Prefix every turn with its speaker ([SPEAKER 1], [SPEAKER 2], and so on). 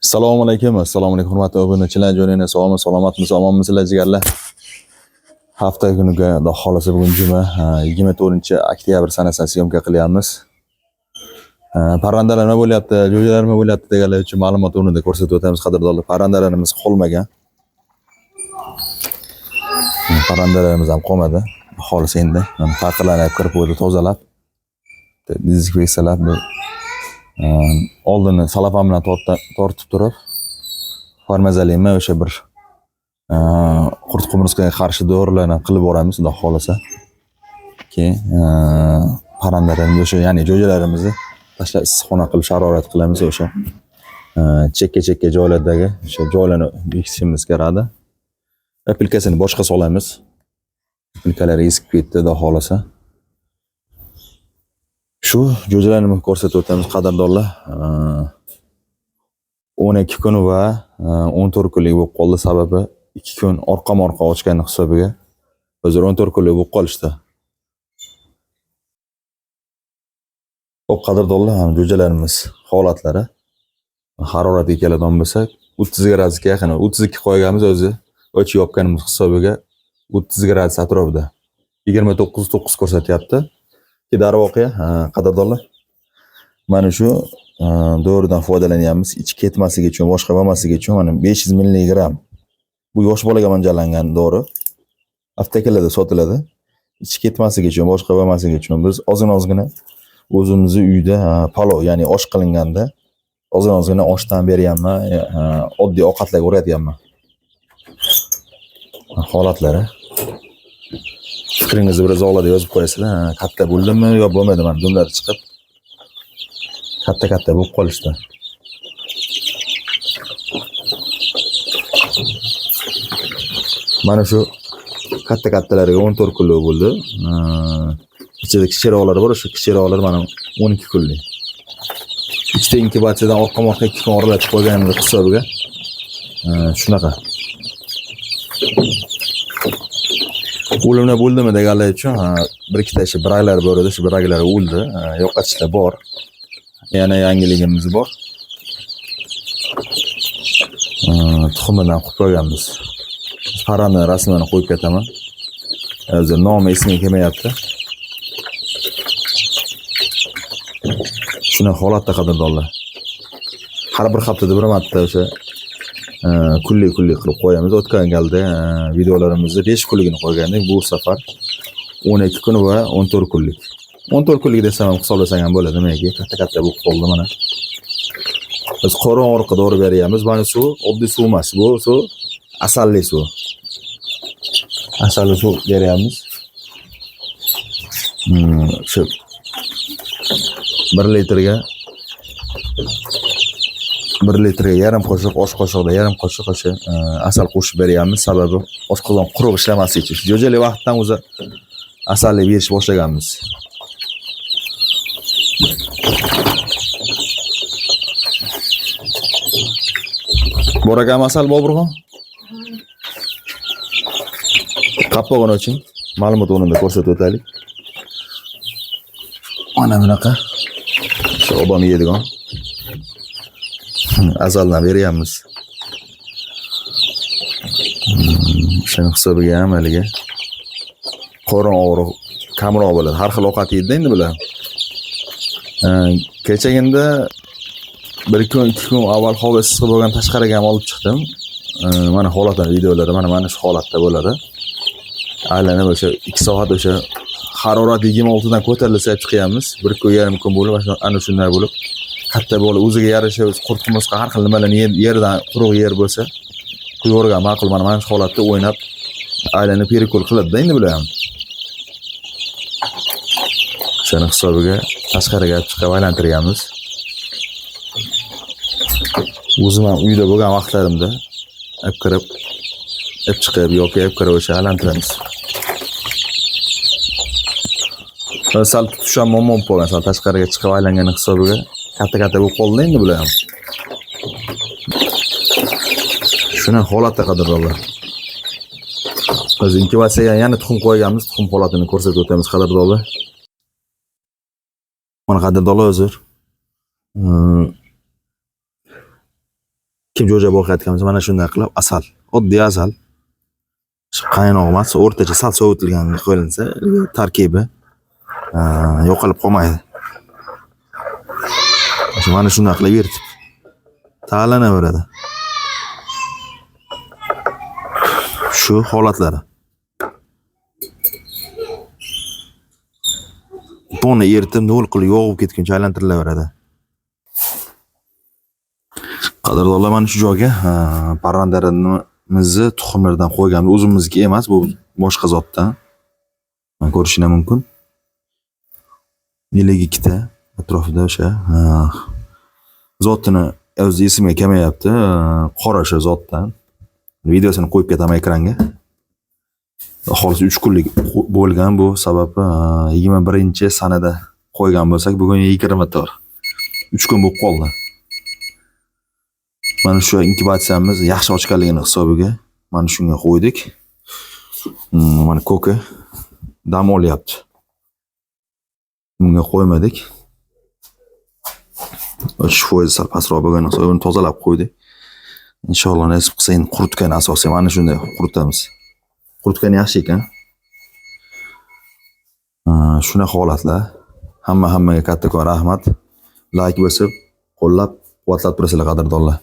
[SPEAKER 1] Assalomu alaykum, assalomu alaykum hurmatli obunachilar, jo'nayna sog'mi, salomatmisiz, omonmisizlar jigarlar. Hafta kuniga Xudo xolasa bugun juma, 24-oktyabr sanasida syomka qilyapmiz. Parrandalar nima bo'lyapti, jo'jalar nima bo'lyapti deganlar uchun ma'lumot o'rnida ko'rsatib o'tamiz qadrdonlar. Parrandalarimiz qolmagan. Parrandalarimiz ham qolmadi. Xolis endi mana taqirlarni olib kirib qo'ydi, tozalab, dezinfeksiyalab, bu oldini salafan bilan tortib turib, farmazalimi o'sha bir qurt qumursqaga qarshi dorilarni qilib boramiz, Xudo xolasa. Keyin parrandalarimiz o'sha, ya'ni jo'jalarimizni tashlab issiqxona qilib sharorat qilamiz o'sha chekka-chekka joylardagi o'sha joylarni bekitishimiz kerakdi. Pilkasini boshqa solamiz. Pilkalari eskib ketdi, Xudo xolasa. Shu jo'jalarni ko'rsatib o'tamiz qadrdonlar. 12 kun va 14 kunlik bo'lib qoldi. Sababi 2 kun orqama-orqa ochgani hisobiga hozir 14 kunlik bo'lib qolishdi. Xo'p, qadrdonlar, ham jo'jalarimiz holatlari. Haroratga keladigan bo'lsak, 30 gradusga yaqin, 32 qo'yganmiz o'zi, o'ch yopganimiz hisobiga 30 gradus atrofida. 29.9 ko'rsatyapti. Ki darvoqe, qadrdonlar, mana shu doridan foydalanyapmiz. Ichi ketmasligi uchun, boshqa bo'lmasligi uchun mana 500 milligram. Bu yosh bolaga mo'ljallangan dori. Aptekalarda sotiladi. Ichi ketmasligi uchun, boshqa bo'lmasligi uchun biz ozgina-ozgina o'zimizni uyda palov, ya'ni osh qilinganda ozgina-ozgina oshdan beryapman, oddiy ovqatlarga o'rgatyapman. Holatlari. Fikringizni bir izohlarda yozib qo'yasizlar. Katta bo'ldimi yo bo'lmadi, mana dumlari chiqib katta-katta bo'lib qolishdi. Mana shu katta-kattalariga 14 kunlik bo'ldi. Ichida kichikroqlari bor, o'sha kichikroqlar mana 12 kunlik. Ikkita inkubatsiyadan orqama-orqa 2 kun oralatib qo'yganimiz hisobiga shunaqa. O'limlar bo'ldimi deganlar uchun, bir ikkita shu braglar bor edi, shu braglar o'ldi, yo'qotishlar bor. Yana yangiligimiz bor. Tuxumidan qo'yib qo'yganmiz. Parranda rasmini qo'yib ketaman. O'zi nomi esimga kelmayapti. Shunday holatda qadrdonlar. Har bir haftada bir marta o'sha kunlik-kunlik qilib qo'yamiz. O'tgan galda videolarimizni 5 kunligini qo'ygandik. Bu safar 12 kun va 14 kunlik. 14 kunlik desam ham hisoblasang ham bo'ladi. Nimaga? Katta-katta bo'lib qoldi mana. Biz qorin og'riqqa dori beryapmiz. Mana suv oddiy suv emas. Bu suv asalli suv. Asalli suv beryapmiz. Shu 1 litrga 1 litrga yarim qoshiq, osh qoshig'ida yarim qoshiq o'sha asal qo'shib beryapmiz. Sababi oshqozon quruq ishlamasligi uchun. Jo'jali vaqtdan o'zi asalli berish boshlaganmiz. Bor ekanmi asal, Boburxon? Qappog'ini oching. Ma'lumot o'rnida ko'rsatib o'taylik. Mana bunaqa. Shu odam yeydigan asaldan beryapmiz. Shuni hisobiga ham haligi qorin og'riq kamroq bo'ladi. Har xil ovqat yeydi endi bular. Kechagina bir kun, 2 kun avval havo issiq bo'lgan, tashqariga ham olib chiqdim. Mana holatlar videolarda mana shu holatda bo'ladi. Aylanib o'sha 2 soat o'sha harorat 26 dan ko'tarilsa chiqyapmiz. Bir kun, yarim kun bo'lib, ana shunday bo'lib katta bo'lib o'ziga yarasha qurt qumursqa har xil nimalarni yerdan quruq yer bo'lsa qo'yavergan ma'qul. Mana shu holatda o'ynab aylanib perikul qiladi-da endi bular ham. Shuni hisobiga tashqariga chiqib aylantiryapmiz. O'zim ham uyda bo'lgan vaqtlarimda olib kirib, olib chiqib yoki olib kirib o'sha aylantiramiz. Sal tutish ham muammo bo'lib qolgan, sal tashqariga chiqib aylangani hisobiga katta-katta bo'lib qoldi endi bular ham. Shuni holatda qadrdonlar. Biz inkubatsiyaga yana tuxum qo'yganmiz, tuxum holatini ko'rsatib o'tamiz qadrdonlar. Mana qadrdonlar hozir. Kim jo'ja boqayotgan bo'lsa, mana shunday qilib asal, oddiy asal. Shu qaynoq emas, o'rtacha sal sovitilgan qo'yilsa, tarkibi yo'qolib qolmaydi. Shu mana shunday qilib eritib tayyorlanaveradi. Shu holatlari. Buni eritib nol qilib yo'q bo'lib ketguncha aylantirilaveradi. Qadrdonlar, mana shu joyga parrandalarimizni tuxumlardan qo'yganmiz. O'zimizniki emas, bu boshqa zotdan. Mana ko'rishingiz mumkin. 52 ta atrofida o'sha zotini o'zi esimga kelmayapti. Qora o'sha zotdan. Videosini qo'yib ketaman ekranga. Xolis 3 kunlik bo'lgan bu sababi 21-sanada qo'ygan bo'lsak, bugun 24. 3 kun bo'lib qoldi. Mana shu inkubatsiyamiz yaxshi ochganligini hisobiga mana shunga qo'ydik. Mana ko'ki dam olyapti. Bunga qo'ymadik. O'chish foizi sal pastroq bo'lgan hisobiga uni tozalab qo'ydik. Inshaalloh nasib qilsa endi quritgan asosiy mana shunday quritamiz. Quritgan yaxshi ekan. Shunaqa holatlar. Hammaga kattakon rahmat. Like bosib, qo'llab, quvvatlab turasizlar qadrdonlar.